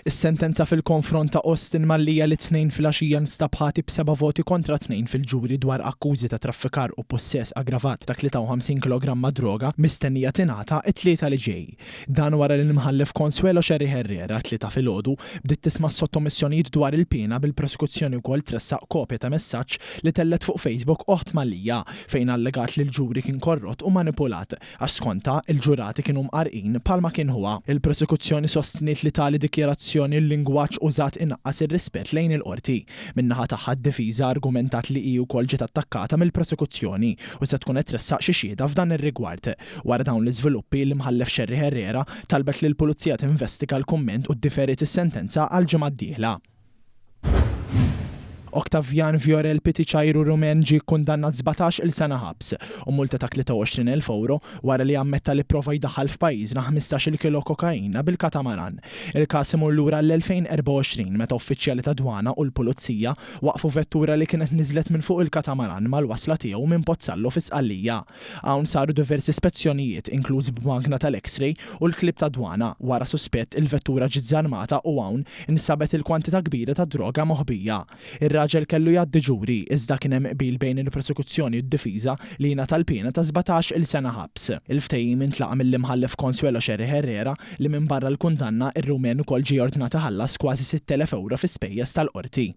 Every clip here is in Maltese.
Is-sentenza fil-konfront ta' Austin Mallia li t-Tnejn filgħaxija nstab ħati b'seba' voti kontra tnejn fil-ġuri dwar akkużi ta' traffikar u pussess aggravat ta' 53 kilogramma droga mistennija tingħata t-Tlieta li ġej. Dan wara li l-Imħallef Consuelo Scerri Herrera t-Tlieta filgħodu bdiet tisma' s-sottomissjonijiet dwar il-piena bil-prosekuzzjoni wkoll tressaq kopja ta' messaġġ li tellgħet fuq Facebook oħt Mallia fejn allegat li l-ġuri kien korrott u manipulat għax skontha, il-ġurati kienu mqarrqin bħalma kien ħuha. Il-prosekuzzjoni sostniet li tali dikjarazzjoni u l-lingwaġġ użat inaqqas ir-rispett lejn il-Qorti. Min-naħa tagħha d-difiża argumentat li hi wkoll ġiet attakkata mill-prosekuzzjoni u se tkun qed tressaq xi xhieda f'dan ir-rigward. Wara dawn l-iżviluppi, l-Imħallef Scerri Herrera talbet lill-Pulizija tinvestiga l-kumment u ddiferiet is-sentenza għall-ġimgħa d-dieħla. Octavian Viorel Pitiċajru Rumen ġie kkundannat 17 il sena ħabs u multa ta' 23,000 ewro wara li ammetta li pprova jdaħħal f'pajjiżna 15-il kilo kokaina bil-katamaran. Il-każ imur lura għall-2024 meta uffiċjali tad-Dwana u l-Pulizija waqqfu vettura li kienet niżlet minn fuq il-katamaran mal-wasla tiegħu minn Pozzallo fi Sqallija. Hawn saru diversi spezzjonijiet, inkluż b'magna tal-X-ray u l-klieb tad-dwana. Wara suspett, il-vettura ġiet żarmata u hawn instabet il-kwantità kbira ta' droga moħbija. Ir-raġel kellu jgħaddi ġuri, iżda kien hemm qbil bejn il-prosekuzzjoni u d-difiża li jingħata l-piena ta' 17 il sena ħabs. Il-ftehim intlaqa' mill-Imħallef Consuelo Scerri Herrera li minbarra l-kundanna, ir-Rumen ukoll ġie ordnat iħallas kważi 6,000 ewro fi spejjeż tal-qorti.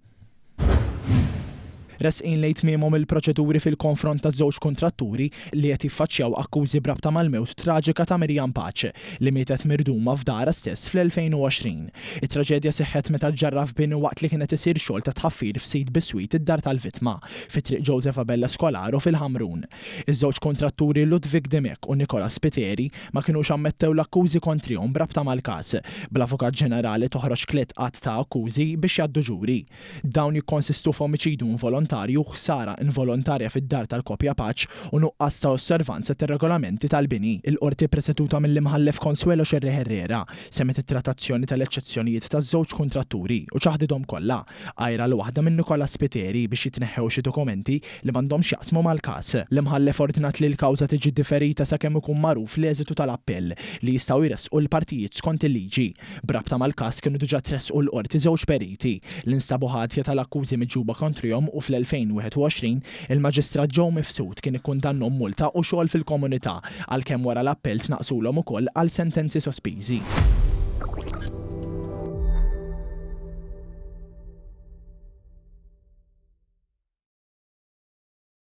Resqin lejn tmiemhom il-proċeduri fil-konfront ta' żewġ kuntratturi li qed jiffaċċjaw akkużi b'rabta mal-mewt traġika ta' Miriam Pace, li mietet mirduma f'darha stess fl-2020. It-traġedja seħħet meta ġġarraf bini waqt li kien qed isir xogħol ta' tħaffir f'sit biswit id-dar tal-vittma, fi Triq Joseph Abella Scolaro fil-Ħamrun. Iż-żewġ kuntratturi Ludwig Dimech u Nicolas Spiteri ma kinux ammettew l-akkużi kontrihom b'rabta mal-każ, bl-Avukat Ġenerali toħroġ tliet att ta' akkużi biex jgħaddu ġuri. Dawn jikkonsistu f'omiċidju involontarju, ħsara involontarja fid-dar tal-koppja Pace u nuqqas ta' osservanza tar-regolamenti tal-bini. Il-Qorti ppreseduta mill-Imħallef Consuelo Scerri Herrera semgħet it-trattazzjoni tal-eċċezzjonijiet taż-żewġ kuntratturi u ċaħdithom kollha, għajr għal waħda minn Nicolas Spiteri biex jitneħħew xi dokumenti li m'għandhomx x'jaqsmu mal-każ. L-Imħallef ordnat li l-kawża tiġi differita sakemm ikun magħruf l-eżitu tal-appell li jistgħu jressqu l-partijiet skont il-liġi. B'rabta mal-każ kienu diġà tressqu l-Qorti żewġ periti, li nstabu ħatja tal-akkużi miġjuba kontrihom u fl-2021 il-Maġistrat Joe Mifsud kien ikkundannhom multa u xogħol fil-komunità għalkemm wara l-appell tnaqqsulhom ukoll għal sentenzi sospiżi.